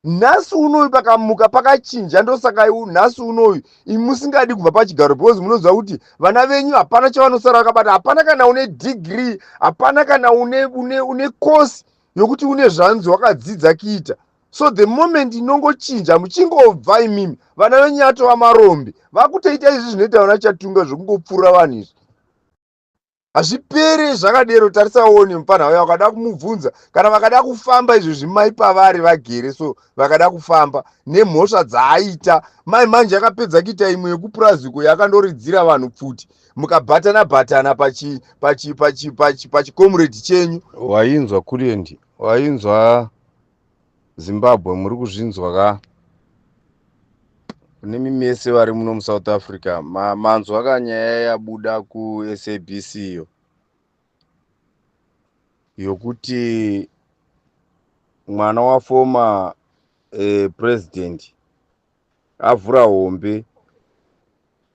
Nhasi unoyu pakamuka pakachinja, ndosaka nhasi unoyu imi musingadi kubva pachigaro, because munoziva kuti vana venyu hapana chavanosara vakabata, hapana kana une degree, hapana kana une, une, une course yokuti une zvanzi wakadzidza kuita. So the moment inongochinja, muchingobva imimi, vana venyu yatova marombe, vakutoita izvi zvinoita vana Chatunga zvekungopfuura vanhu izvi. Hazvipere zvakadero. Tarisaone mupanhau vakada kumubvunza kana vakada kufamba izvezvi, mai pavari vagere so, vakada kufamba nemhosva dzaaita mai manje, akapedza kuita imwe yekupurazi yakandoridzira vanhu pfuti, mukabhatana bhatana pachicomrade chenyu. Wainzwa Kuliendi, wainzwa Zimbabwe, muri kuzvinzwa ka? Kune mese vari muno muSouth Africa, manzwa ka nyaya yabuda kuSABC iyo yokuti mwana waformer president avhura hombe,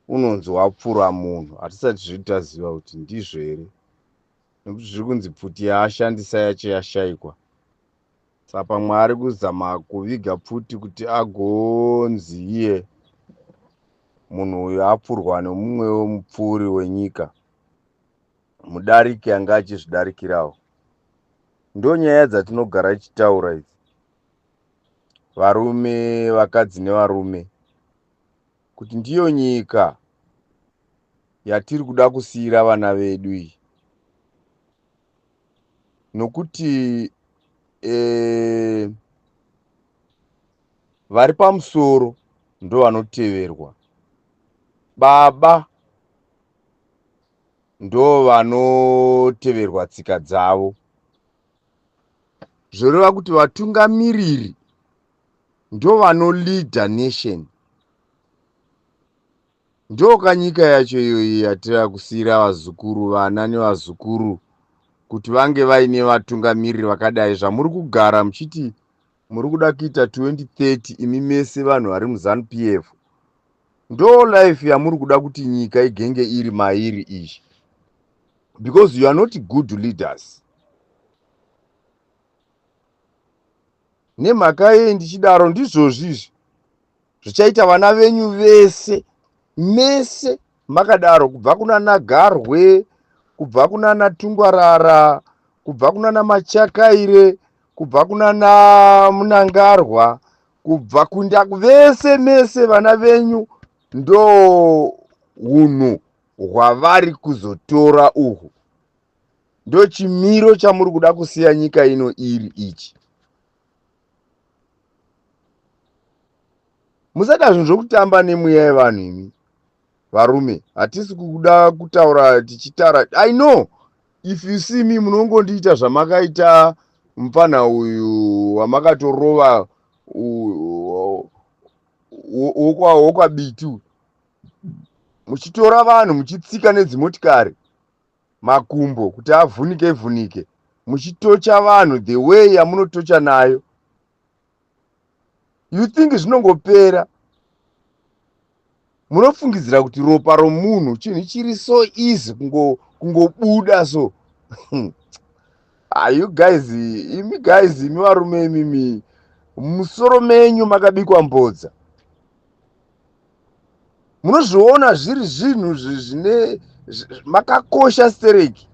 unonzi wapfura munhu? Hatisati zviri taziva kuti ndizvo here, nekuti zviri kunzi pfuti yaashandisa yacho yashayikwa. Saka pamwe ari kuzama kuviga pfuti kuti agonzi iye munhu uyu apfurwa nemumwewo mupfuuri wenyika, mudariki anga achizvidarikirawo. Ndo nyaya dzatinogara tichitaura idzi, varume, vakadzi nevarume, kuti ndiyo nyika yatiri kuda kusiyira vana vedu iyi, nokuti vari pamusoro ndo vanoteverwa, baba ndo vanoteverwa tsika dzavo. Zvoreva kuti vatungamiriri ndo vanoleada nation. Ndokanyika yacho iyoyi yatira kusiyira vazukuru, vana nevazukuru, kuti vange vaine vatungamiriri vakadai. Zvamuri kugara muchiti muri kuda kuita 2030 imi mese vanhu vari muZANU PF, ndo life yamuri kuda kuti nyika igenge iri mairi izvi, because you are not good leaders. Nemhaka yei ndichidaro? Ndizvozvi izvi zvichaita vana venyu vese, mese makadaro, kubva kuna naGarwe, kubva kuna naTungwarara, kubva kuna naMachakaire, kubva kuna naMunangarwa, kubva kunda vese mese, vana venyu ndo unhu hwavari kuzotora uhu. Ndo chimiro chamuri kuda kusiya nyika ino iri ichi. Musada zvinhu zvokutamba nemweya yevanhu imi varume. Hatisi kuda kutaura tichitaura. I know if you see me, munongondiita zvamakaita mufana uyu wamakatorova wokwaBiti, muchitora vanhu muchitsika nedzimotikari makumbo kuti avhunike vhunike, muchitocha vanhu the way yamunotocha nayo. You think zvinongopera? Munofungidzira kuti ropa romunhu chinhu chiri so easy kungobuda? So ah, you guys, imi guys, imi varume, imimi musoro menyu makabikwa mbodza. Munozviona zviri zvinhu zvine makakosha stereki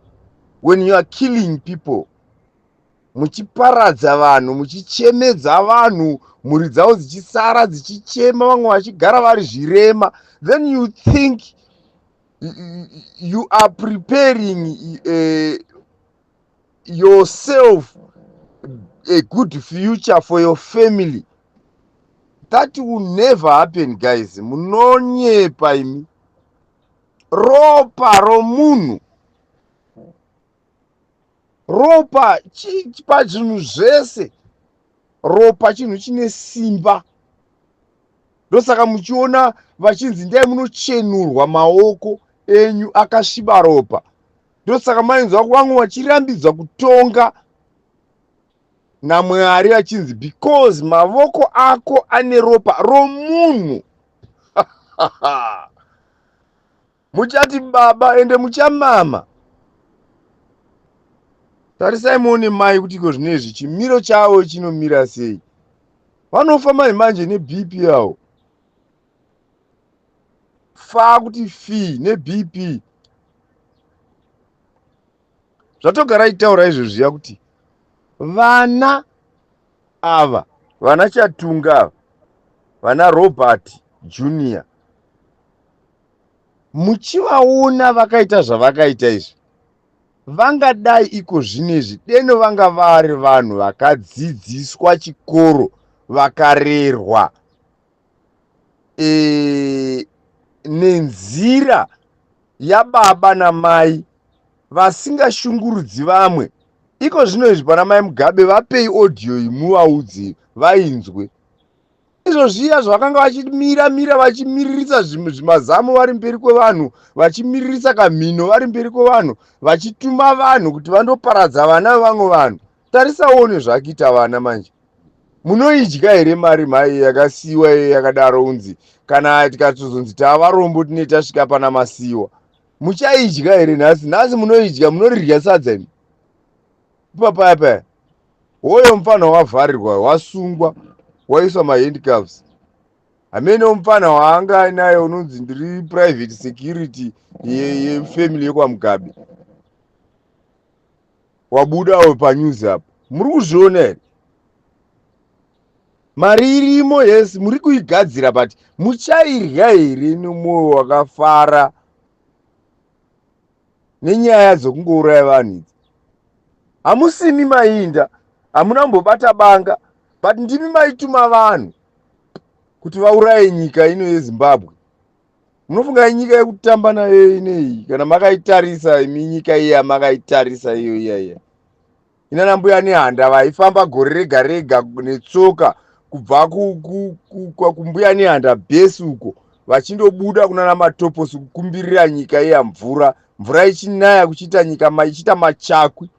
when you are killing people, muchiparadza vanhu, muchichemedza vanhu, mhuri dzavo dzichisara dzichichema, vamwe vachigara vari zvirema. Then you think you are preparing yourself a good future for your family. That will never happen, guys. Munonyepa imi. Ropa romunhu, ropa pazvinhu zvese, ropa chinhu chine simba. Ndosaka muchiona vachinzi ndai munochenurwa maoko enyu akasviba ropa. Ndosaka mainzwa vamwe vachirambidzwa kutonga naMwari, vachinzi because mavoko ako ane ropa romunhu. Muchati baba, ende muchamama. Tarisai muone mai kuti iko zvinezvi chimiro chavo chinomira sei. Vanofa mai manje neBP yavo. Fa kuti fi neBP. Zvatogara itaura izvo zviya kuti vana ava, vana Chatunga ava, vana Robert Junior, muchivaona vakaita zvavakaita izvi, vangadai iko zvinezvi deno vanga vari vanhu vakadzidziswa chikoro, vakarerwa nenzira yababa namai vasingashungurudzi vamwe. Iko zvino izvi pana mai Mugabe, vapei audio iyi muvaudze vainzwe. Izvo zviya zvavakanga vachimira mira vachimiririsa zvimazamu vari mberi kwevanhu, vachimiririsa kamhino vari mberi kwevanhu, vachituma vanhu kuti vandoparadza vana vevamwe vanhu. Tarisaone zvakuita vana manje. Munoidya here mari mhai yakasiyiwa yakadaro? Unzi kana tikatozonzi tava varombo tine tasvika pana masiyiwa, muchaidya here nhasi? Nhasi munoidya? Munorirya sadza imi ipapaya paya? Hoyo mufana wavharirwa, wasungwa, waiswa mahandcuffs. Hamene mufana waanga ainaye unonzi ndiri private security yefamily yekwaMugabe, wabudawo panews apo. Muri kuzviona here? Mari irimo, yes, muri kuigadzira, but muchairya here nemwoyo wakafara nenyaya dzokungouraya vanhu idzi? Hamusimi mainda, hamuna kumbobata banga, but ndimi maituma vanhu kuti vauraye nyika ino yeZimbabwe. Munofunga inyika yekutamba nayo ineyi? Kana makaitarisa imi nyika iya, makaitarisa iyo iya iya inana Mbuya Nehanda vaifamba gore rega rega netsoka kubva kuMbuya Nehanda bhesi uko vachindobuda kunana Matoposi kukumbirira nyika iya mvura, mvura ichinaya, kuchiita nyika ichiita machakwi.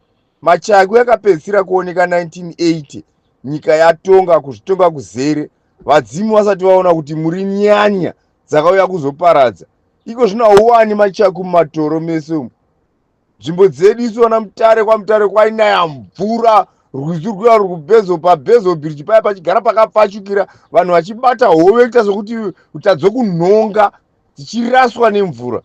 Machakwi akapedzisira kuoneka 1980, nyika yatonga kuzvitonga kuzere, vadzimu vasati vaona kuti muri nyanya dzakauya kuzoparadza. Iko zvino hauwani machakwi mumatoro mese umu. Nzvimbo dzedu isu vana Mutare, kwaMutare kwainaya mvura, rwizi rwuya ruri kubezo, paBezo Bridge paya pachigara pakapfachukira, vanhu vachibata hove kuita sokuti kuita dzokunhonga, dzichiraswa nemvura.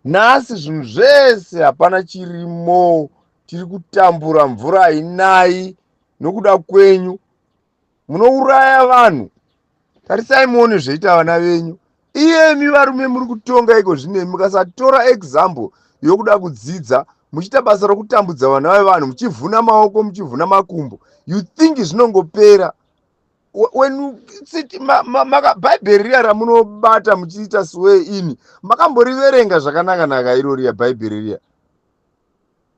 Nhasi zvinhu zvese hapana chirimo, tiri kutambura, mvura hainayi nokuda kwenyu. Munouraya vanhu. Tarisai muone zvoita vana venyu. Iyemi varume muri kutonga iko zvinemi, mukasatora example yokuda kudzidza, muchiita basa rokutambudza vana vevanhu, muchivhuna maoko, muchivhuna makumbo, you think zvinongopera? When Bhaibheri riya ramunobata muchiita swear in, makamboriverenga zvakanaka-naka iro riya Bhaibheri riya?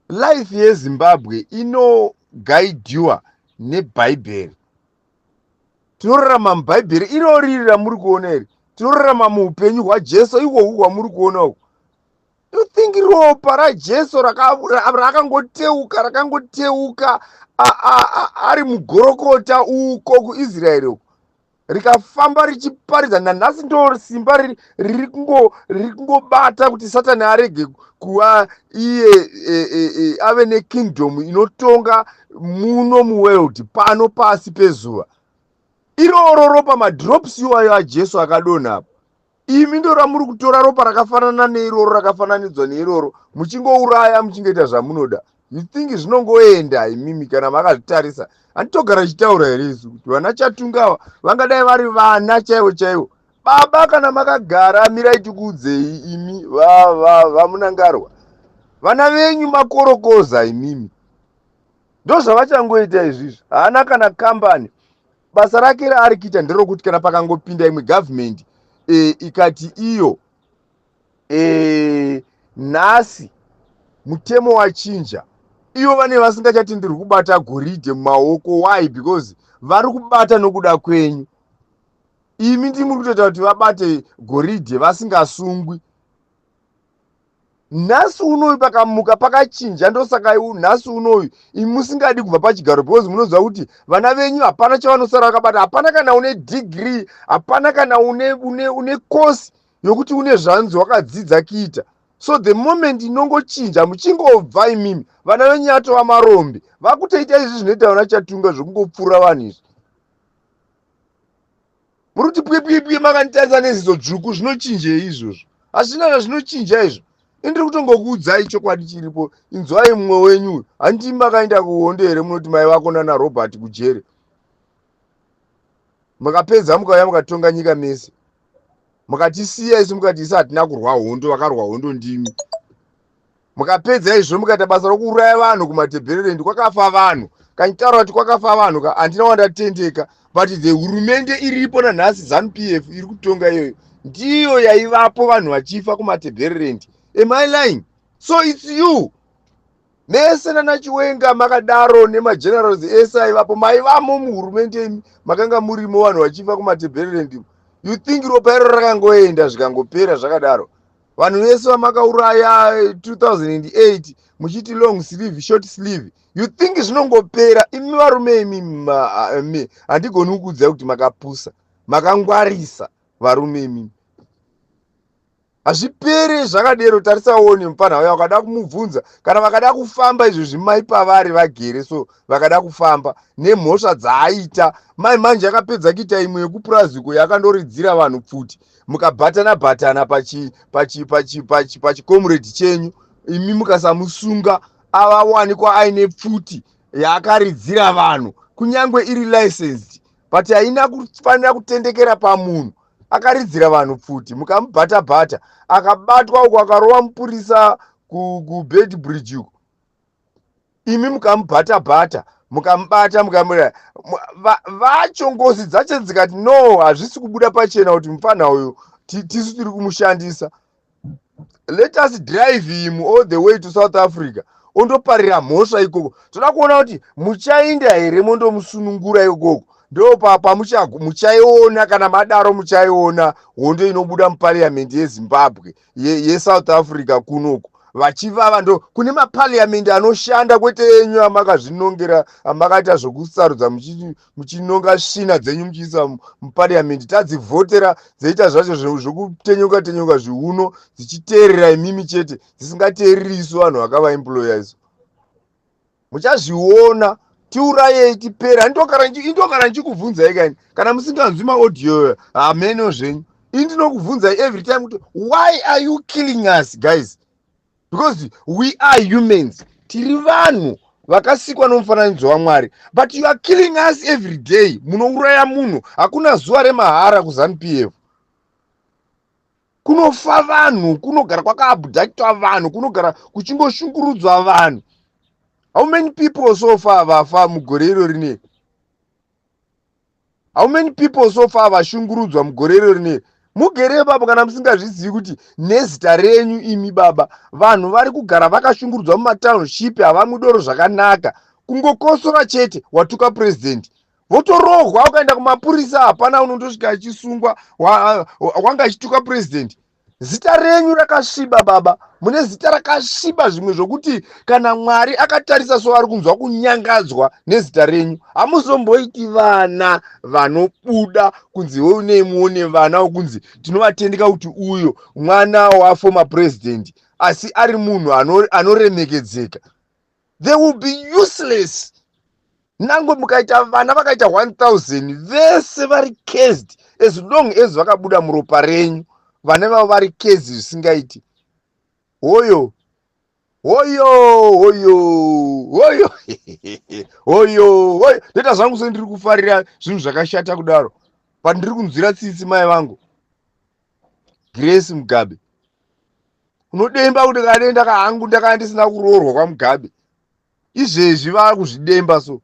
Life yeZimbabwe inogaidhiwa neBhaibheri. Tinorarama muBhaibheri irori ramuri kuona iri. Tinorarama muupenyu hwaJesu ihwohwu hwamuri kuona uku. You think ropa raJesu rakangoteuka, rakangoteuka ari mugorokota uko kuIsraeri uko, rikafamba richiparidza, nanhasi ndo simba riri kungobata kuti Satani arege kuva iye ave nekingdom inotonga muno muworld pano pasi pezuva? Iroro ropa, madrops iwayo aJesu akadonha apo, imi ndo ramuri kutora, ropa rakafanana neiroro, rakafananidzwa neiroro, muchingouraya, muchingoita zvamunoda. You think zvinongoenda imimi? Kana makazvitarisa, handitogara chitaura here isu kuti vana Chatungawa vangadai vari vana chaivo chaivo? Baba, kana makagara, mirai tikuudzei. Imi vaMunangarwa, vana venyu makorokoza imimi, ndo zvavachangoita izvizvi. Haana kana kambani. Basa rake raari kuita nderokuti kana pakangopinda imwe gavhumendi ikati iyo nhasi mutemo wachinja, ivo vane vasingachatenderwi kubata goridhe mumaoko. Why? Because vari kubata nokuda kwenyu imi. Ndimuri kutoita kuti vabate goridhe vasingasungwi. Nhasi unoyu pakamuka pakachinja, ndosaka nhasi unoyu imi musingadi kubva pachigaro, because munoziva kuti vana venyu hapana chavanosara vakabata. Hapana kana une degree, hapana kana une course yokuti une zvanzi wakadzidza kuita. So the moment inongochinja, muchingobva imimi, vana venyu yatova marombe, vakutoita izvi zvinoita vana Chatunga zvekungopfuura vanhu izvi. Muri kuti pwepwepwe makanditarisa neziso dzvuku, zvinochinjei izvozvo? Hazvina zvazvinochinja izvo. Indiri kutongokuudzai chokwadi chiripo. Inzwai mumwe wenyu uyu. Handiti makaenda kuhondo here? Munoti mai vako nana Robert kujere, mukapedza mukauya mukatonga nyika mese, mukatisiya isu, mukati isu hatina kurwa hondo, vakarwa hondo ndimi. Mukapedza izvo, mukaita basa rokuuraya vanhu kuMatebhererendi. Kwakafa vanhu. Kanditaura kuti kwakafa vanhu ka, handina wandatendeka, but the hurumende iripo nanhasi, ZANU PF iri kutonga iyoyo, ndiyo yaivapo vanhu vachifa kuMatebhererendi. Am I lying? So it's you mese nanaChiwenga makadaro, nemagenerals ese aivapo, maivamo muhurumende imi, makanga murimo vanhu vachifa kuMatebhererendi. You think ropa iro rakangoenda zvikangopera zvakadaro? Vanhu vese vamakauraya 2008 muchiti long sleeve, short sleeve, you think zvinongopera? Imi varume imi, handigoni kukuudzai kuti makapusa, makangwarisa varume imimi. Hazvipere zvakadero. Tarisaone mupanhau yavo, vakada kumubvunza kana vakada kufamba izvozvi, mai pavari vagere so, vakada kufamba nemhosva dzaaita mai manje, akapedza kuita imwe yekupurazi yakandoridzira vanhu pfuti, mukabhatana bhatana pachicomrade chenyu imi, mukasamusunga, avawanikwa aine pfuti yaakaridzira vanhu, kunyange iri licensed, but haina kufanira kutendekera pamunhu akaridzira vanhu pfuti. Mukamubhata bhata, akabatwa uko, akarova mupurisa kuBeitbridge uko, imi mukamubhata bhata, mukamubata, mukamura vacho ngozi dzacho dzikati no, hazvisi kubuda pachena kuti mufana uyu tisu tiri kumushandisa. Let us drive him all the way to South Africa, ondoparira mhosva ikoko. Toda kuona kuti muchainda here mondomusunungura ikoko. Ndo pamuchaiona. Kana madaro, muchaiona hondo inobuda muparliament yeZimbabwe, yeSouth Africa kunoku vachivava. Ndo kune maparliament anoshanda, kwete enyu amakazvinongera, amakaita zvokusarudza muchinonga svina dzenyu muchiisa muparliament. Tadzivhotera, dzoita zvacho zvokutenyuka tenyuka zviuno, dzichiteerera imimi chete, dzisingateereri isu vanhu vakavaemploya isu. Muchazviona. Tiurayei tipera. Indokara ndichikubvunzai kaini, kana musinganzwi maaudio, hameno zvenyu. Indinokubvunzai every time kuti why are you killing us, guys? Because we are humans, tiri vanhu vakasikwa nomufananidzo waMwari, but you are killing us every day. Munouraya munhu, hakuna zuva remahara kuZANU PF. Kunofa vanhu, kunogara kwakaabductwa vanhu, kunogara kuchingoshungurudzwa vanhu. How many people so far vafa mugore iro rineri? How many people so far vashungurudzwa mugore iro rineri? Mugere ipapo, kana musingazvizivi kuti nezita renyu imi baba, vanhu vari kugara vakashungurudzwa mumatownship, havamwi doro zvakanaka. Kungokosora chete, watuka purezidendi, votorohwa. Ukaenda kumapurisa, hapana unondosvika achisungwa wanga achituka purezidendi. Zita renyu rakasviba baba, mune zita rakasviba zvimwe zvokuti kana Mwari akatarisa so, ari kunzwa kunyangadzwa nezita renyu. Hamuzomboiti vana vanobuda kunzi unei, vana wokunzi tinovatendeka kuti uyo mwana waformer president, asi ari munhu anoremekedzeka. They will be useless. Nangwe mukaita vana vakaita 1000, vese vari cursed. As long as vakabuda muropa renyu, vana vavo vari cursed zvisingaiti. Hoyo hoyo hoyo hoyo hoyo hoyo. Ndoita zvangu sendiri kufarira zvinhu zvakashata kudaro, but ndiri kunzwira tsitsi mai vangu Grace Mugabe. Unodemba kuti kadenda kahangu ndakanga ndisina kuroorwa kwaMugabe. Izvezvi vava kuzvidemba so.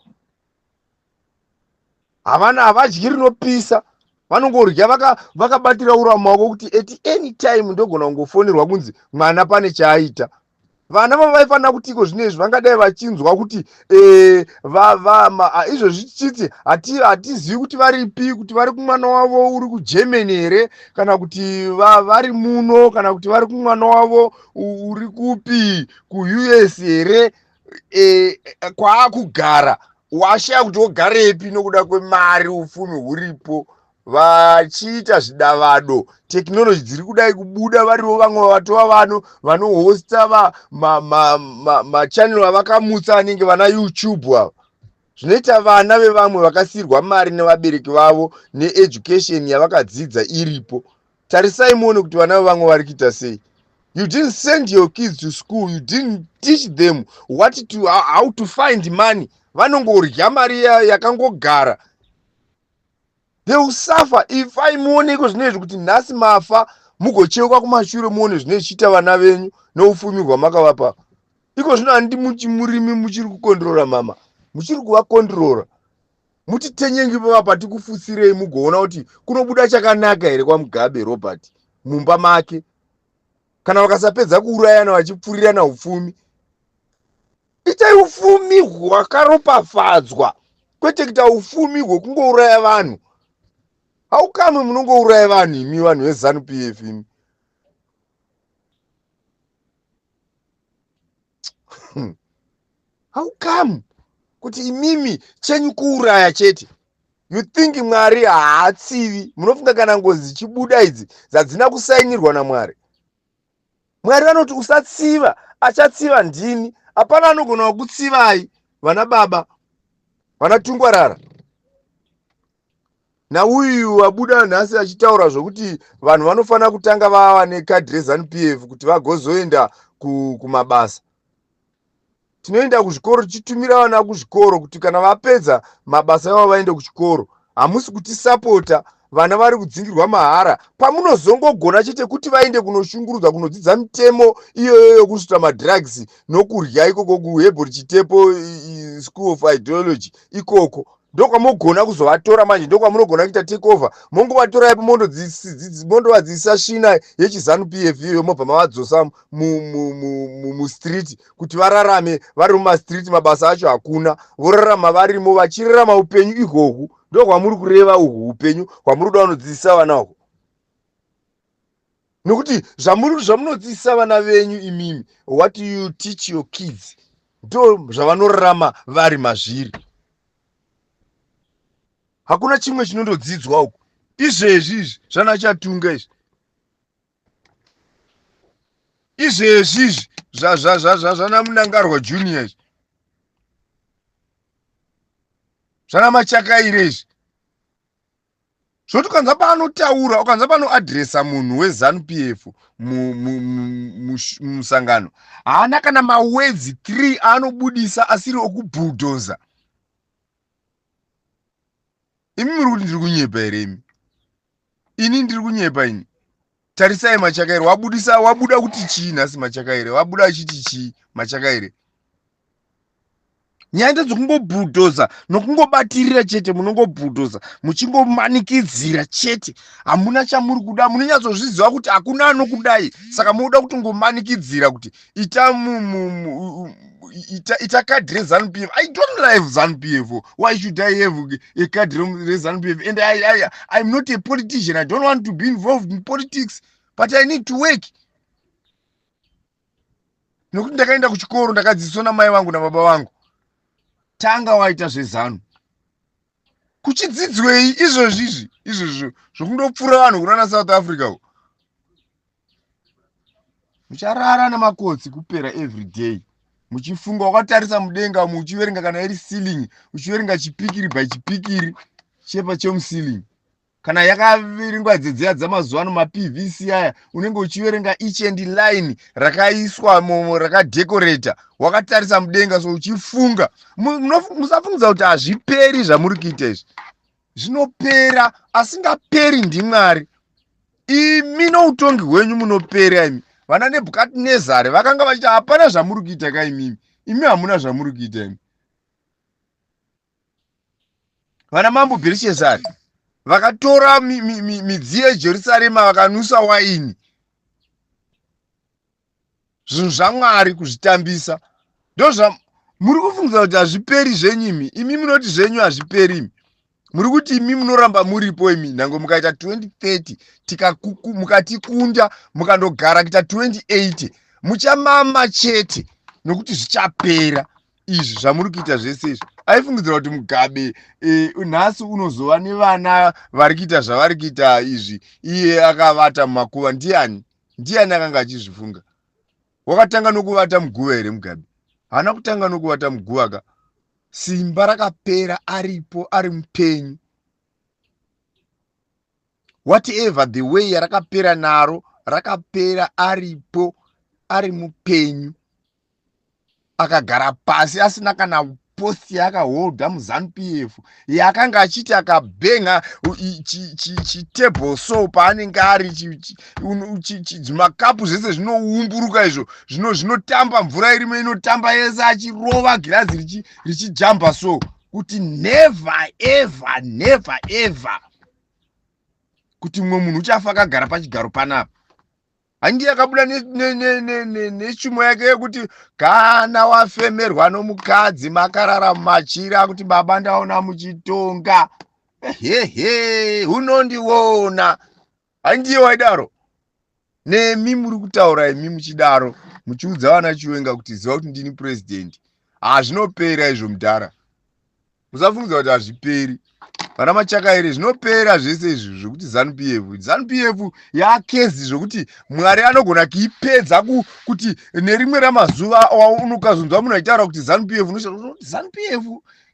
Havana, havadyi rinopisa, vanongorya vakabatira ura mumaoko kuti at any time ndogona kungofonerwa kunzi mwana pane chaaita. Vana vavaifanira kuti iko zvino izvi vangadai vachinzwa kuti izvozvi tichiti hatizivi kuti varipi, kuti vari kumwana wavo uri kuGermany here, kana kuti vari muno, kana kuti vari kumwana wavo uri kupi, kuUS here, kwaakugara. Washaya kuti wogarepi nokuda kwemari, ufumi huripo. Vachiita zvidavado, technology dziri kudai kubuda, varivo vamwe vatova vano vanohosta machannel avakamutsa anenge vana YouTube ava. Zvinoita vana vevamwe vakasiyirwa mari nevabereki vavo needucation yavakadzidza iripo. Tarisai muone kuti vana vevamwe vari kuita sei. You didn't send your kids to school, you didn't teach them how to find money. Vanongorya mari yakangogara. They will suffer. Ifai muoneko zvinezvi kuti nhasi mafa, mugocheuka kumashure muone zvine zvichiita vana venyu neupfumi hwamakavapa iko zvino. Handi murimi muchiri kukondrora mama, muchiri kuvakondrora. Mutitenyengi pavapa tikufutsirei, mugoona kuti kunobuda chakanaka here kwaMugabe Robert mumba make, kana vakasapedza kuurayana vachipfurirana upfumi. Itai upfumi hwakaropafadzwa, kwete kuita upfumi hwekungouraya vanhu. Haukamwe munongouraya vanhu imi, vanhu veZANU PF imi. How come kuti imimi chenyu kuuraya chete? You think Mwari haatsivi? Munofunga kana ngozi dzichibuda idzi dzadzina kusainirwa naMwari? Mwari vanoti usatsiva, achatsiva ndini. Hapana anogona kukutsivai, vana baba, vana Tungwarara. Nauyu wabuda nhasi achitaura zvokuti vanhu vanofanira kutanga vava nekadhi reZANU PF kuti vagozoenda kumabasa. Tinoenda kuzvikoro, tichitumira vana kuzvikoro kuti kana vapedza mabasa ivavo vaende kuchikoro. Hamusi kutisapota. Vana vari kudzingirwa mahara. Pamunozongogona chete kuti vaende kunoshungurudzwa, kunodzidza mitemo iyoyo yokusvuta madrugs nokurya ikoko kuHebori Chitepo School of Ideology ikoko, ndokwamogona kuzovatora manje, ndokwamunogona kuita take over. Mongovatora ipo, mondovadzidzisa svina yechiZANU PF iyoyo, mobva mavadzosa mustreet kuti vararame vari mumastreet. Mabasa acho hakuna, vorarama varimo vachirarama upenyu ihwohwu. Ndokwamuri kureva uhwu upenyu hwamuri kuda kunodzidzisa vana uhwu, nokuti zvamunodzidzisa vana venyu imimi, what you teach your kids, ndo zvavanorarama vari mazviri. Hakuna chimwe chinondodzidzwa uku. Izvezvi izvi zvanaChatunga izvi, izvezvi izvi zvanaMnangagwa Junior izvi, zvana Machakaire izvi, zvoti ukanzwa paanotaura, ukanzwa panoadhiresa munhu weZANU PF mumusangano, haana kana mawords 3 aanobudisa asiri okubhudhoza. Imi muri kuti ndiri kunyepa here imi? Ini ndiri kunyepa ini? Tarisai Machakaire wabudisa, wabuda kuti chii nhasi? Machakaire wabuda achiti chii Machakaire? Nyaya ndedzekungobhudhoza nokungobatirira chete. Munongobhudhoza muchingomanikidzira chete. Hamuna chamuri kuda. Munonyatsozviziva kuti hakuna anokudai, saka munoda kutongomanikidzira kuti ita ita kadhi reZANU PF. I don't like ZANU PF. Why should I have a kadhi reZANU PF? And I'm not a politician. I don't want to be involved in politics, but I need to work, nokuti ndakaenda kuchikoro, ndakadzidziswa namai vangu nababa vangu. Tanga waita zveZANU kuchidzidzwei izvozvi izvi, izvozvo zvokundopfuura vanhu kunana South Africa uko? Mucharara nemakotsi kupera every day, muchifunga wakatarisa mudenga, muchiverenga kana iri ceiling, uchiverenga chipikiri by chipikiri chepa chemuceiling. Kana yakaveringwa dzedziya dzamazuva ano, maPVC aya, unenge uchiverenga each and line rakaiswa rakadecorata, wakatarisa mudenga so uchifunga. Musafungidza kuti hazviperi zvamuri kuita izvi. Zvinopera. Asingaperi ndiMwari. Imi noutongi hwenyu munopera imi. Vana Nebhukadhinezari vakanga vachiti hapana zvamuri kuita ka imimi. Imi hamuna zvamuri kuita imi. Vana mambo Bherishezari vakatora midziyo yeJerusarema, vakanusa waini, zvinhu zvaMwari kuzvitambisa. Ndozva muri kufungidza kuti hazviperi zvenyu imi. Imi munoti zvenyu hazviperi. Imi muri kuti imi munoramba muripo imi, nhange mukaita 2030, mukatikunda, mukandogara kuita 2080, muchamama chete, nokuti zvichapera. Izvi zvamuri kuita zvese izvi, aifungidzira kuti Mugabe nhasi unozova nevana vari kuita zvavari kuita izvi, iye akavata mumakuva? Ndiani, ndiani akanga achizvifunga? Wakatanga nokuvata muguva here Mugabe? Haana kutanga nokuvata muguva ka. Simba rakapera aripo, ari mupenyu. Whatever the way yarakapera naro, rakapera aripo, ari mupenyu, akagara pasi asina kana post yaakaholda muZANU PF yaakanga achiti akabhenga chitable so paanenge ari, zvimakapu zvese zvinoumburuka izvo, zvinotamba, mvura irimo inotamba yese, achirova girazi richijamba so, kuti never ever, never ever kuti mumwe munhu uchafa akagara pachigaro panapa. Hangi akabuda nechumo yake yekuti kana wafemerwa nomukadzi makarara mumachira, kuti baba ndaona muchitonga, hehe, unondiona. Handiye waidaro? Nemi muri kutaura imi muchidaro, muchiudza vana Chiwenga kuti ziva kuti ndini purezidendi. Hazvinopera izvo, mudhara, musafungidza kuti hazviperi. Vana Machakaire, zvinopera zvese izvi zvekuti ZANU PF, ZANU PF yakezi zvokuti Mwari anogona kuipedza, kuti nerimwe ramazuva unokazonzwa munhu achitaura kuti ZANU PF, ZANU PF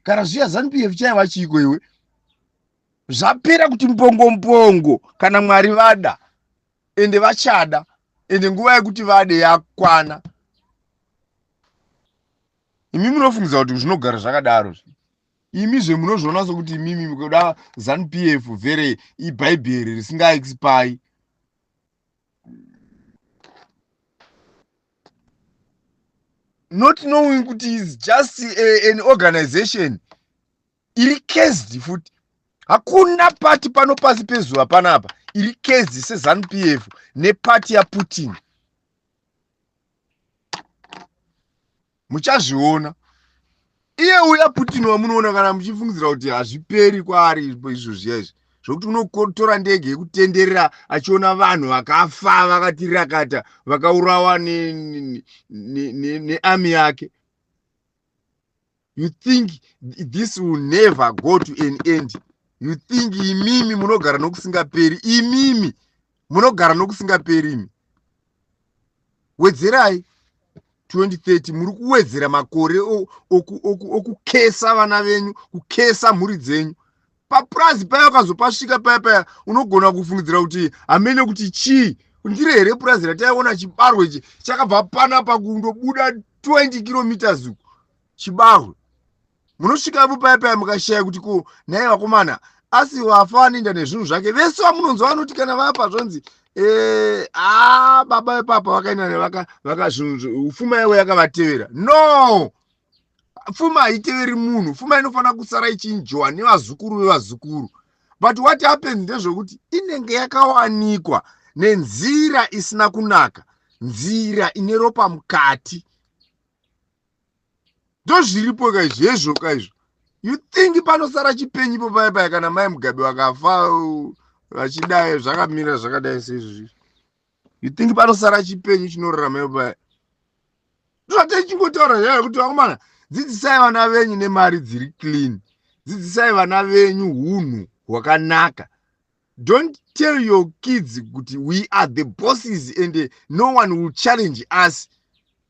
kana zviya ZANU PF chaiva chiiko iwe? Zvapera kuti mbongo mbongo, kana Mwari vada, ende vachada, ende nguva yekuti vade yakwana. Imi munofungidza kuti zvinogara zvakadaro. Imi zvemunozviona sokuti imimi kuda ZANU PF vhere ibhaibheri risingaexpire. Not knowing kuti is just an organization iri cursed futi. Hakuna pati pano pasi pezuva panapa iri cursed seZANU PF nepati yaPutin. Muchazviona. Iye uya Putin wamunoona, kana muchifungidzira kuti hazviperi kwaari izvo zviya izvi zvokuti unotora ndege yekutenderera achiona vanhu vakafa vakatirakata, vakaurawa nearmy yake, you think this will never go to an end? You think imimi munogara nokusingaperi? Imimi munogara nokusingaperi imi? Wedzerai 2030, muri kuwedzera makore okukesa vana venyu, kukesa mhuri dzenyu. Papurazi paya ukazopasvika paya paya, unogona kufungidzira kuti hamene kuti chii, ndiri here purazi rataiona chibarwe ichi chakabva panapa kundobuda 20 kilometers uku chibarwe. Munosvikapo paya paya mukashaya kuti ko nhai vakomana, asi wafa vanoenda nezvinhu zvake vese. Vamunonzwa vanoti kana vapa zvonzi a baba vepapa vakaenda pfuma yavo yakavatevera. No, pfuma haiteveri munhu. Pfuma inofanira kusara ichinjowa nevazukuru vevazukuru. But what happens ndezvekuti inenge yakawanikwa nenzira isina kunaka, nzira ine ropa mukati. Ndozviripo kaizvezvo kaizvo. You think panosara chipenyipo paya paya kana mai Mugabe vakafa vachidai zvakamira zvakadai seizvozvi? You think panosara chipenyu chinorarama ipo paya? Zvatechingotaura zvaya kuti vakomana, dzidzisai vana venyu nemari dziri clean, dzidzisai vana venyu hunhu hwakanaka. Don't tell your kids kuti we are the bosses and no one will challenge us.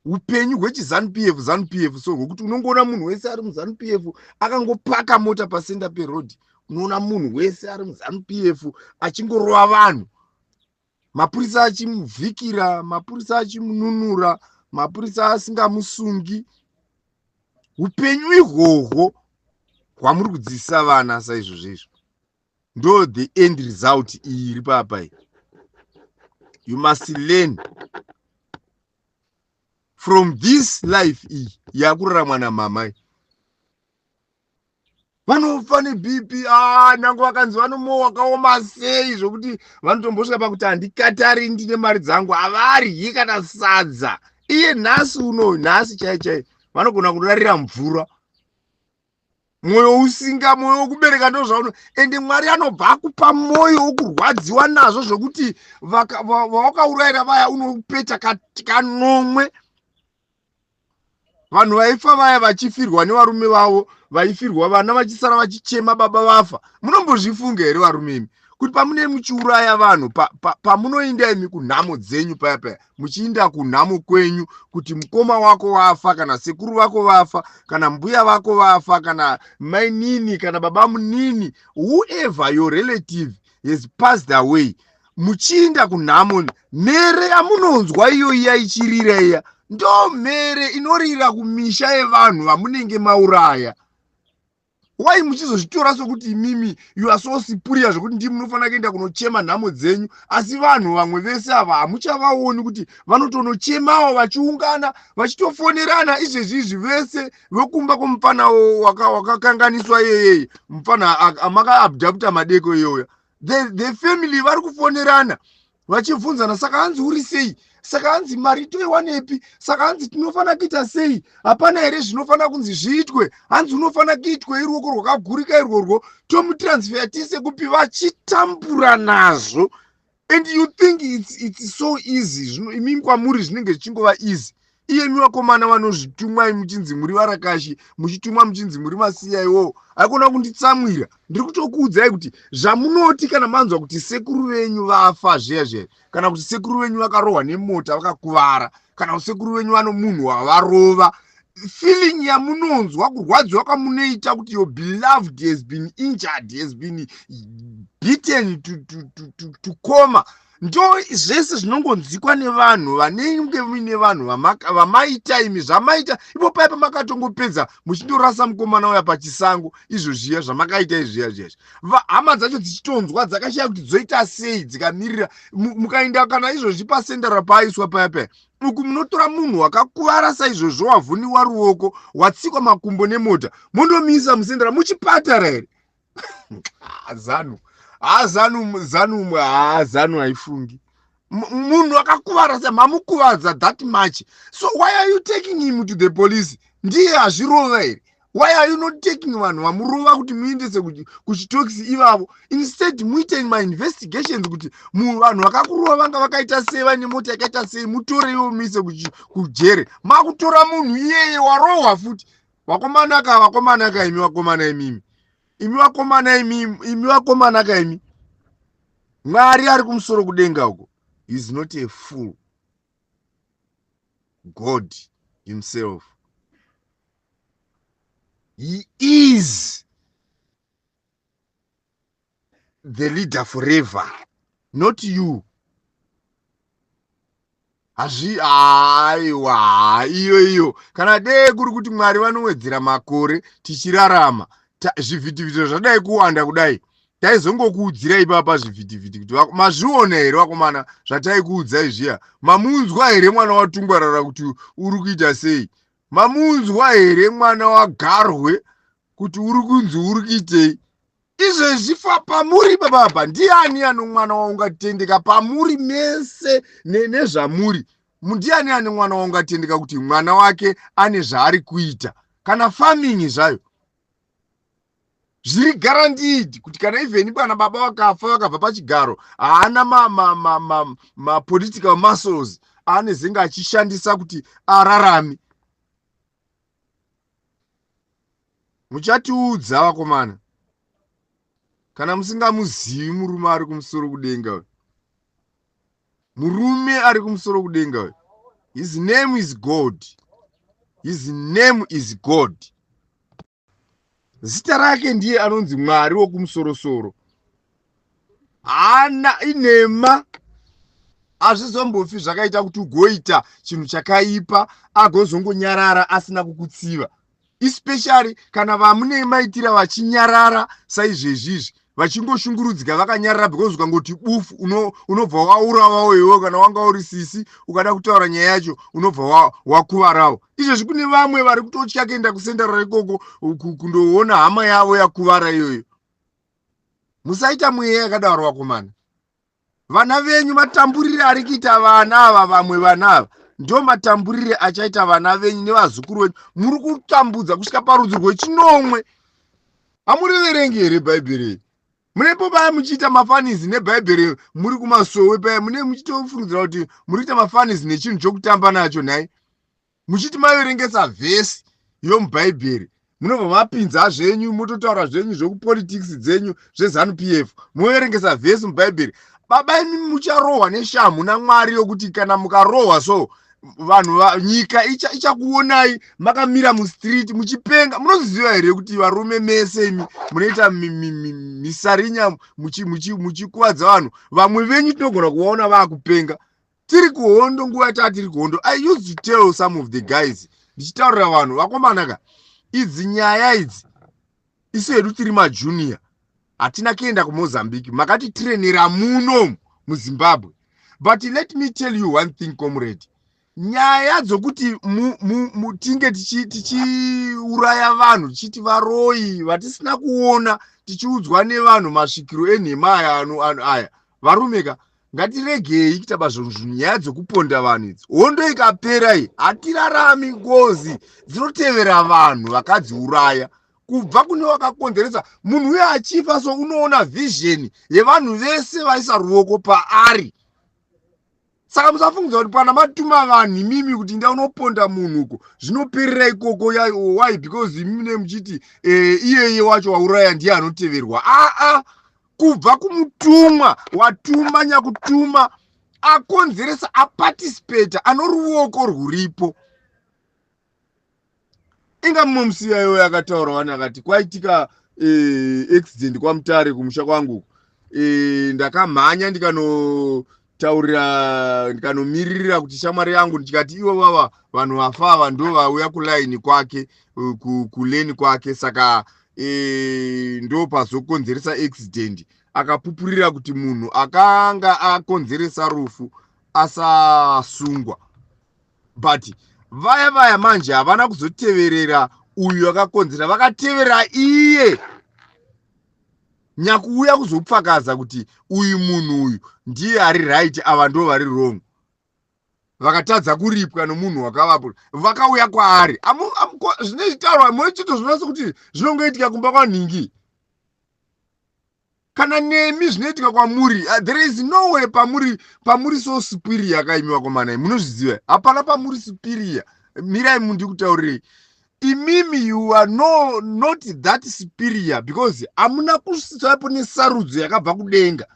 Upenyu hwechiZANU PF, ZANU PF so, hwekuti unongoona munhu wese ari muZANU PF akangopaka mota pacenter peroad, unoona munhu wese ari muZANU PF achingorova vanhu, mapurisa achimuvhikira, mapurisa achimununura, mapurisa asingamusungi. Upenyu ihwohwo hwamuri kudzidzisa vana saizvozvo izvo, ndo the end result iyi iri papa iyi. You must learn from this life iyi yakuraramwa namamai. Vanofa neBP, ah, nange vakanzi vanomo wakaoma sei zvokuti vanotombosvika pakuti handikatari, ndine mari dzangu, havaryi kana sadza. Iye nhasi uno, nhasi chai chai, vanogona kurarira mvura. Mwoyo usinga, mwoyo wekubereka ndozvauno. Ende Mwari anobva akupa mwoyo wokurwadziwa nazvo zvokuti vawakaurayira vaya unopeta kanomwe. Vanhu vaifa vaya vachifirwa nevarume vavo, vaifirwa vana vachisara vachichema baba vafa. Munombozvifunga here varume imi kuti pamunee muchiuraya vanhu, pamunoinda imi kunhamo dzenyu paya paya, muchiinda kunhamo kwenyu kuti mukoma wako wafa, kana sekuru vako vafa, kana mbuya vako vafa, kana mainini, kana baba munini, whoever your relative has passed away, muchiinda kunhamo, mhere yamunonzwa iyo iya ichirira iya ndo mhere inorira kumisha yevanhu vamunenge mauraya. Wai muchizozvitora sokuti imimi you are so superior zvekuti ndii munofanira kuenda kunochema nhamo dzenyu, asi vanhu vamwe vese ava hamuchavaoni kuti vanotonochemawo vachiungana, vachitofonerana izvezvi izvi, vese vekumba kwomufana wakakanganiswa iyeyeye, mufana amakaabducta madeko iyoya? The family vari kufonerana vachibvunzana, "Saka hanzi uri sei? Saka hanzi mari toiwanepi? Saka hanzi tinofanira kuita sei? Hapana here zvinofanira kunzi zviitwe? Hanzi unofanira kuitwe iruoko rwakagurika irworwo, tomutransfer tiise kupi?" Vachitambura nazvo, and you think it's so easy. Imi kwamuri zvinenge zvichingova easy. Iyemi vakomana vanozvitumwai muchinzi muri varakashi, muchitumwa muchinzi muri masiya, haikona kunditsamwira. Ndiri kutokuudzai kuti zvamunoti kana manzwa kuti sekuru venyu vafa zviya zviya, kana kuti sekuru venyu vakarohwa nemota vakakuvara, kana kuti sekuru venyu vano munhu wavarova, feeling yamunonzwa, kurwadziwa kwamunoita kuti your beloved has been injured, has been beaten to coma, ndo zvese zvinongonzikwa nevanhu vanenge muine vanhu vamaita imi zvamaita ipo pai pamakatongopedza muchindorasa mukomana uya pachisango. Izvo zviya zvamakaita izviya zviya, hama dzacho dzichitonzwa dzakashaya kuti dzoita sei, dzikamirira. Mukaenda kana izvozvi pasendera paaiswa paya paya uku, munotora munhu wakakuvara saizvozvo, wavhuniwa ruoko, watsikwa makumbo nemota, mondomisa musendera muchipatara here? Zanu, ha, Zanu, Zanu, ha, Zanu haifungi. Munhu akakuvara se mamukuvadza that much, so why are you taking him to the police? Ndiye azvirova here? Why are you not taking vanhu vamurova kuti muendese kuchitokisi ivavo? Instead muite mainvestigations kuti vanhu vakakurova vanga vakaita sei, vaine mota yakaita sei, mutore ivo muise kujere. Makutora munhu iyeye warohwa futi. Vakomanaka, vakomanaka, imi vakomana, imimi, imi vakomana, imi, imi vakomanaka, imi, Mwari ari kumusoro kudenga uko is not a fool. God himself, he is the leader forever, not you. Hazvi, aiwa, iyo iyo kana dee kuri kuti Mwari vanowedzera makore tichirarama, zvivhitivhiti zvadai kuwanda kudai, taizongokuudzirai ipapa zvivhitivhiti kuti mazviona here vakomana zvataikuudzai zviya? Mamunzwa here mwana waTungwarara kuti uri kuita sei? Mamunzwa here mwana waGarwe kuti uri kunzi uri kuitei izvezvi? Fa pamuri bababa, ndiani ano mwana waungatendeka pamuri mese nezvamuri? Ndiani ane mwana waungatendeka kuti mwana wake ane zvaari kuita, kana farming zvayo zviri guaranteed, kuti kana even kana baba vakafa, vakabva pachigaro, haana mapolitical muscles aanezenge achishandisa kuti ararame? Muchatiudza vakomana kana musingamuzivi murume ari kumusoro kudenga uyu. Murume ari kumusoro kudenga uyu, his name is God, his name is God. Zita rake ndiye anonzi Mwari wokumusorosoro. Haana inhema, hazvizombofi zvakaita kuti ugoita chinhu chakaipa agozongonyarara asina kukutsiva, especially kana vamune maitira vachinyarara saizvezvizvi, vachingoshungurudzika vakanyarara, because ukangoti bufu unobva waurawawo iwe. Kana wanga uri sisi, ukada kutaura nyaya yacho, unobva wakuvarawo. Izvezvi kune vamwe vari kutotya kuenda kusendara ikoko kundoona hama yavo yakuvara iyoyo. Musaita mweya yakadaro vakomana. Vana venyu, matamburire ari kuita vana ava, vamwe vana ava, ndo matamburire achaita vana venyu nevazukuru venyu. Muri kutambudza kusvika parudzi rwechinomwe. Hamuriverengi here Bhaibheri? Munepo paya muchiita mafunnies neBhaibheri, muri kumasowe paya, mune muchitofungidzira kuti muri kuita mafunnies nechinhu chokutamba nacho. Nhai. Muchiti maverengesa vhesi yomubhaibheri, munobva mapinza zvenyu, mototaura zvenyu zvekupolitics dzenyu zveZANU PF, moverengesa vhesi mubhaibheri. Baba imi, mucharohwa neshamhu naMwari, yokuti kana mukarohwa so vanhu, nyika ichakuonai icha makamira mustreet muchipenga. Munoziva here kuti varume mese imi munoita misarinya, muchikuvadza vanhu, vamwe venyu tinogona kuvaona vaakupenga? Tiri kuhondo, nguva yataa tiri kuhondo, I used to tell some of the guys, ndichitaurira vanhu, vakomanaka, idzi nyaya idzi, isu hedu tiri majunior, hatina kuenda kuMozambique, makatitrenera muno muZimbabwe. But let me tell you one thing, comrade, nyaya dzokuti tinge tichiuraya vanhu, tichiti varoi vatisina kuona, tichiudzwa nevanhu masvikiro enhema aya aya, varumeka, ngatiregei kuita zvinhu, nyaya dzekuponda vanhu idzi. Hondo ikapera iyi, hatirarami. Ngozi dzinotevera vanhu vakadziuraya, kubva kune wakakonzeresa. Munhu uyo achifa so, unoona vision yevanhu vese vaisa ruoko paari. Saka musafungidza kuti pana matuma vanhu imimi kuti ndaunoponda munhu uko, zvinoperera ikoko. Why? Because imimi muchiti iyeye wacho wauraya ndiye anoteverwa. Aa, kubva kumutumwa watuma, nyakutuma akonzeresa, aparticipata, ano ruoko rwuripo. Inga mumwe musiyayo yakataura wani, akati kwaitika accident kwaMutare, kumusha kwangu. Ndakamhanya ndikanotaurira, ndikanomiririra kuti shamwari yangu, ndikati ivo vava vanhu vafa ava ndo vauya kulaini kwake, kuleni kwake, saka ndo pazokonzeresa accident. Akapupurira kuti munhu akanga akonzeresa rufu asasungwa, but vaya vaya manje havana kuzoteverera uyu akakonzera, vakatevera iye nyakuuya kuzopfakaza kuti uyu munhu uyu ndiye ari right, ava ndo vari wrong. Vakatadza kuripwa nomunhu wakavapo, vakauya kwaari. Zvine zvitaurwa mochito zvinoona sekuti zvinongoitika kumba kwanhingi. Kana nemi zvinoitika kwamuri. There is no way pamuri so superior kaimi vakomana, munozviziva, hapana pamuri superior. Mirai mundikutaurirei imimi, you are no, not that superior, because hamuna kusvitsapo nesarudzo yakabva kudenga.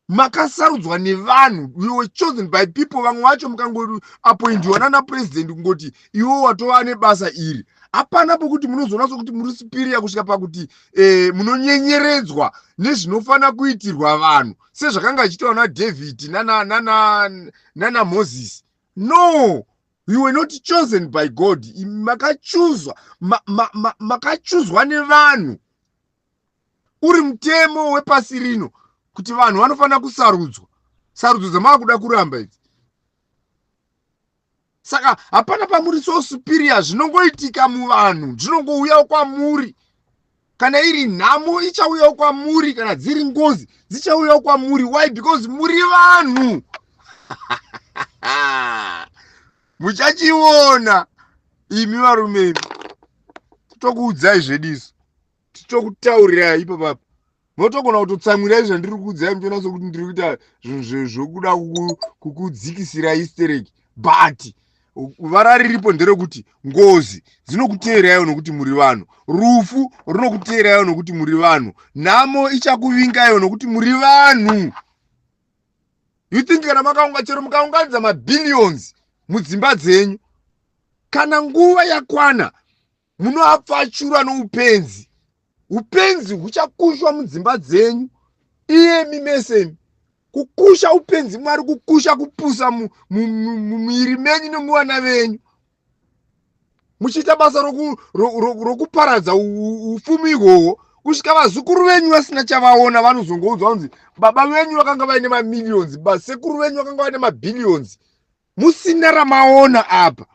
Makasarudzwa nevanhu, you were chosen by people. Vamwe vacho mukangoapoindiwa nana president, kungoti iwe watova nebasa iri, hapana pokuti munozoona sokuti muri superior kusvika pakuti munonyenyeredzwa nezvinofanira kuitirwa vanhu, sezvakanga zvichiitwa naDavid nana Moses. No, you were not chosen by God. Makachuzwa, makachuzwa nevanhu. Uri mutemo wepasi rino kuti vanhu vanofanira kusarudzwa. Sarudzo dzamava kuda kuramba idzi, saka hapana pamuri so superior. Zvinongoitika muvanhu, zvinongouyawo kwamuri. Kana iri nhamo, ichauyawo kwamuri. Kana dziri ngozi, dzichauyawo kwamuri. Why? Because muri vanhu. Muchachiona imi varume imi. Tokuudzai zvediso, tichokutaurirai ipapapa, munotogona kutotsamwirai zvandiri kuudzai, muchiona sokuti ndiri kuita zvinhu zvokuda kukudzikisirai stereki, but vara riripo nderekuti ngozi dzinokuteeraiwo nokuti muri vanhu, rufu runokuteeraiwo nokuti muri vanhu, nhamo ichakuvingaiwo nokuti muri vanhu. You think kana makaunga, chero mukaunganidza mabillions mudzimba dzenyu, kana nguva yakwana munoapfachura noupenzi. Upenzi huchakushwa mudzimba dzenyu iyemi mesemi. Kukusha upenzi, Mwari kukusha kupusa mumuviri menyu nemuvana venyu, muchiita basa rokuparadza ufumi ihwohwo kusvika vazukuru venyu vasina chavaona. Vanozongoudzwa kunzi baba venyu vakanga vaine mamillions, basekuru venyu vakanga vaine mabillions, musina ramaona apa.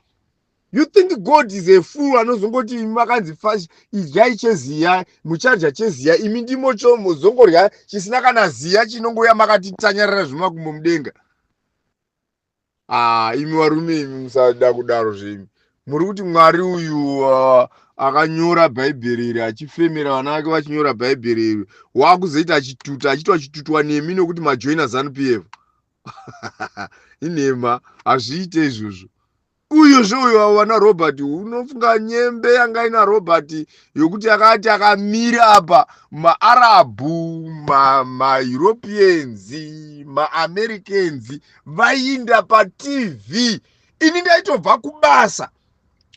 You think God is a fool anozongoti imi makanzi idyai cheziya, muchadya cheziya, imi ndimo mozongorya chisina kana ziya, chinongouya makati tanyarara zvemakumbo mudenga? Ah, imi varume imi, musada kudaro zveimi. Muri kuti Mwari uyu akanyora bhaibheri iri, achifemera vana vake vachinyora bhaibheri iri, waakuzoita achituta, achiitwa achitutwa nemi nokuti majoina ZANU PF? Inhema, hazviite izvozvo. Uyozve uyo wana Robert, unofunga nyembe yanga ina Robert yokuti akati akamira apa, maArabhu, maEuropeans, maAmericans vaiinda paTV. Ini ndaitobva kubasa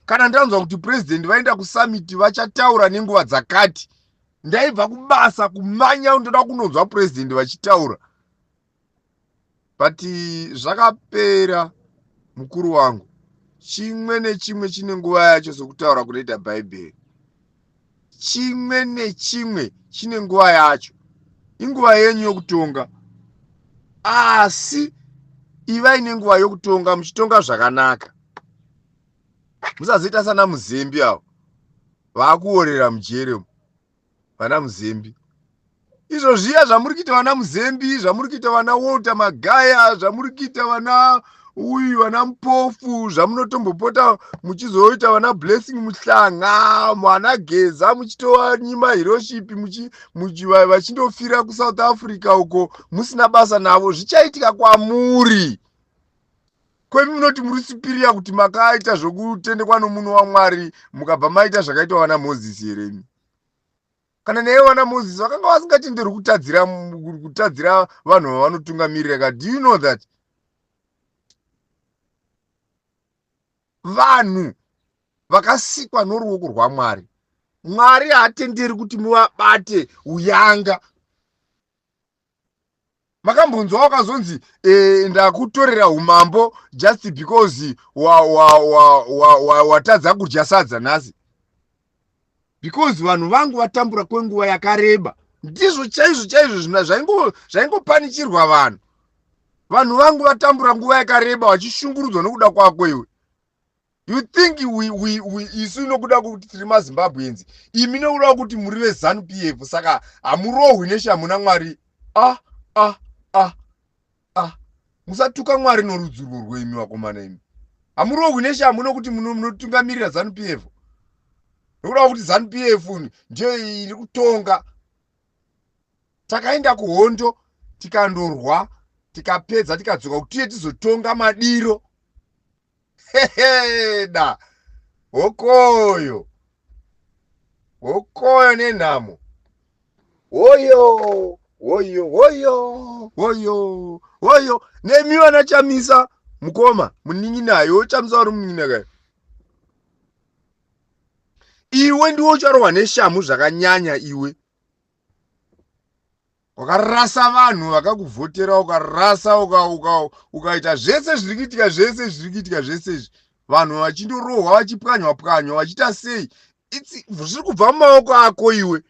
kana ndanzwa kuti president vaenda kusummit, vachataura nenguva dzakati. Ndaibva kubasa kumanya, ndoda kunonzwa president vachitaura. But zvakapera, mukuru wangu. Chimwe nechimwe chine nguva yacho, sokutaura kunoita Bhaibheri. Chimwe nechimwe chine nguva yacho. Inguva yenyu yokutonga, asi ivai nenguva yokutonga muchitonga zvakanaka. Musazoita sana Muzembi avo vaakuorera mujere. Vana Muzembi, izvo zviya zvamuri kuita, vana Muzembi, zvamuri kuita vana Walter Magaya, zvamuri kuita vana uyu, vana Mupofu, zvamunotombopota muchizoita vana Blessing Muhlanga, vana Geza, muchitovanyima heroship, vachindofira kuSouth Africa uko musina basa navo, zvichaitika kwamuri. Kwemi munoti muri superior kuti makaita zvokutendekwa nomunhu waMwari, mukabva maita zvakaitwa vana Mozisi here imi? Kana naiye vana Mozisi vakanga vasingatenderwi kutadzira vanhu vavanotungamirira ka. Do you know that vanhu vakasikwa noruoko rwaMwari? Mwari haatenderi kuti muvabate uyanga. Makambonzwa wakazonzi ndakutorera umambo just because watadza kudya sadza nhasi, because vanhu vangu vatambura kwenguva yakareba? Ndizvo chaizvo chaizvo zvina zvaingopanichirwa vanhu. Vanhu vangu vatambura nguva yakareba vachishungurudzwa nokuda kwako iwe. You think we isu nokuda kwekuti tiri maZimbabweans, imi nokuda kwekuti muri veZANU PF, saka hamurohwi neshamhu naMwari? Ah ah ah ah, musatuka Mwari norudzurwo rweimi, vakomana imi. Hamurohwi neshamhu nokuti munotungamirira ZANU PF, nokuda kwekuti ZANU PF ndiyo iri kutonga. Takaenda kuhondo, tikandorwa, tikapedza, tikadzoka kuti tiye tizotonga madiro. Heheda, hokoyo, hokoyo nenhamo. Hoyo, hoyo, hoyo, hoyo, hoyo. Nemi vana Chamisa, mukoma munin'inayo Chamisa, uri munin'ina kai iwe? Ndiwe ucharohwa neshamhu zvakanyanya iwe. Wakarasa vanhu vakakuvhotera, ukarasa, ukaita zvese zviri kuitika, zvese zviri kuitika, zvese izvi, vanhu vachindorohwa, vachipwanywa pwanywa, vachiita sei, zviri kubva mumaoko ako iwe.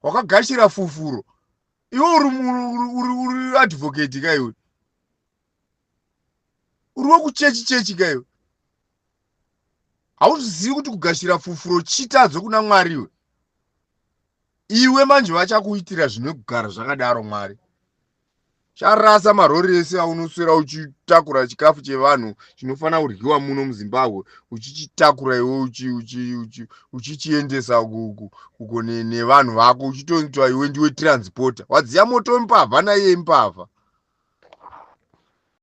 Wakagashira fufuro iwe. Uri advocate ka iwe? Uri wekuchechi chechi ka iwe? Hauzivi kuti kugashira fufuro chitadzo kuna Mwari iwe? Iwe manje vachakuitira zvinogara zvakadaro. Mwari charasa marori ese aunoswera uchitakura chikafu chevanhu chinofanira kudyiwa muno muZimbabwe, uchichitakura iwe, uchichiendesa uko nevanhu vako, uchitoitwa iwe ndiwe transporter. Wadziya moto mbavha naiye mbavha.